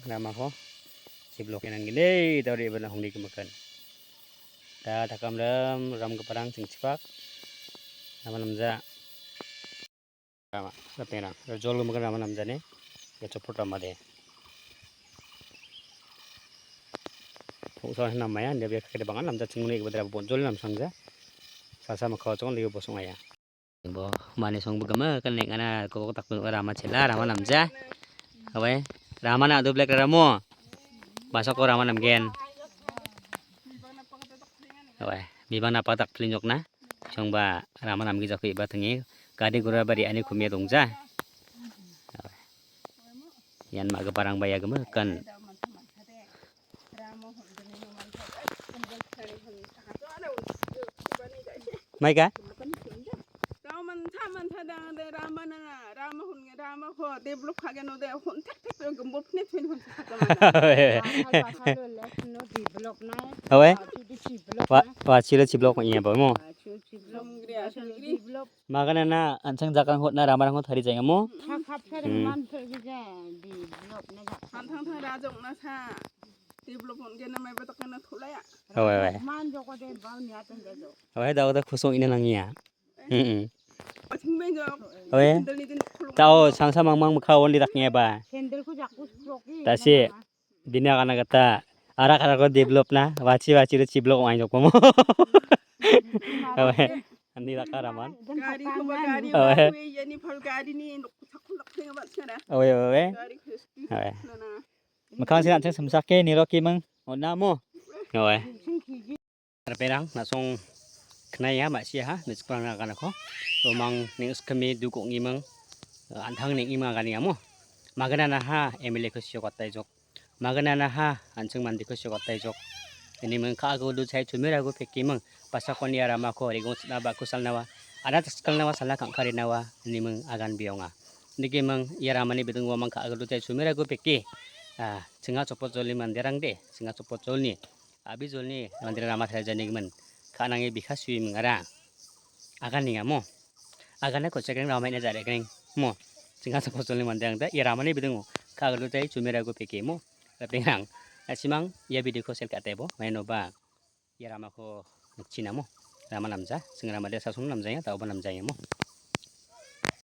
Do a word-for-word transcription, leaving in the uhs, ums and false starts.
Ramako chiblok enanggile, daode ibana hongdi kemakan. Da takam ram, ramgiparang chingchipak. Rama namja. Rama, rapengrang. Jol kemakan rama namjane. Ya chopot rama de. Pungsa namaya, dia biar kakek bangan namja chinguni ibu dera bonjol namsangja. Sasa makau chong liu bosong aya. Bo mane song begama kan nek ngana kok tak rama chela rama namja. Awe, rama na do black ramo. Basako rama namgen. Awe, bibang na patak pelinyok na. Chong ba rama namgi jaku iba tengi. Gadi gura bari ani kumia dongja. Awe. Ian ma geparang baya gema kan. Maika? Rama mantha mantha dang de rama na rama hun rama ho develop kage no de hun thak thak pe gembol phne thwin hun thak thak mana. Awe. Wa, wa chilo chiblok iya ba mo. Develop. Magana na ansang jakang hot na rama rang hot hari jeng mo. Thak thak pe Hmm. Man pe ge develop na jak. Thang thang thang rajok na sa. Develop hon ge na mai batak na thulaya. Awe, awe. Man joko de bau ni ateng ge jo. Awe, da da khusong ina nangia. Hmm. Paching ben jo. Awe. Sandal ni din khulung. Tao sangsa mang mang mukha on di tak nge ba. Sandal ko jaku stroki. Tasi. Dini akan kata arak arak develop na. Wachi wachi ro chiblok ong ayo komo. Awe. Andi raka raman. Gari ko ba gari Awe. Ba we yani phal gari ni nok thak thak thak ba chara. Awe, awe, awe. Gari ko speed Awe. Na na. Makang sina ceng semsake niro kimeng. Ona mo. Awe. Reperang nasong kenaya ma sia ha, nisikrang na kanako. Romang ning skemi duk ong imang, antang ning imang gani amo. Magana na ha, M L A ko sio katai jok. Magana na ha, anseng mandi ko sio katai jok. Ini meng ka ago du chai chumira go peki meng. Pasakon ia rama ko rigong sna ba kusal nawa. Ada taskal nawa sala kangkari nawa. Ini meng agan bionga. Niki meng ia ramani bidung wamang ka ago du chai chumira go peki. Ah, chinga chopot joli manderang de, chinga chopot joli. Abi jolni mandir rama tharijani gimin ka·nange bikha sui mingara. Agan ningamo. Agana kochakring rama ina jarekreng mo. Chinga sapa jolni mandir angda ia ramani bidingo ka·agrigitai chumirago peke mo. Rapengrang. Asimang ia bidiko sel ka·atebo. Mainoba ia ramako nikchina mo. Rama namja. Sing rama de sasong namjaya. Taoba namjaya mo.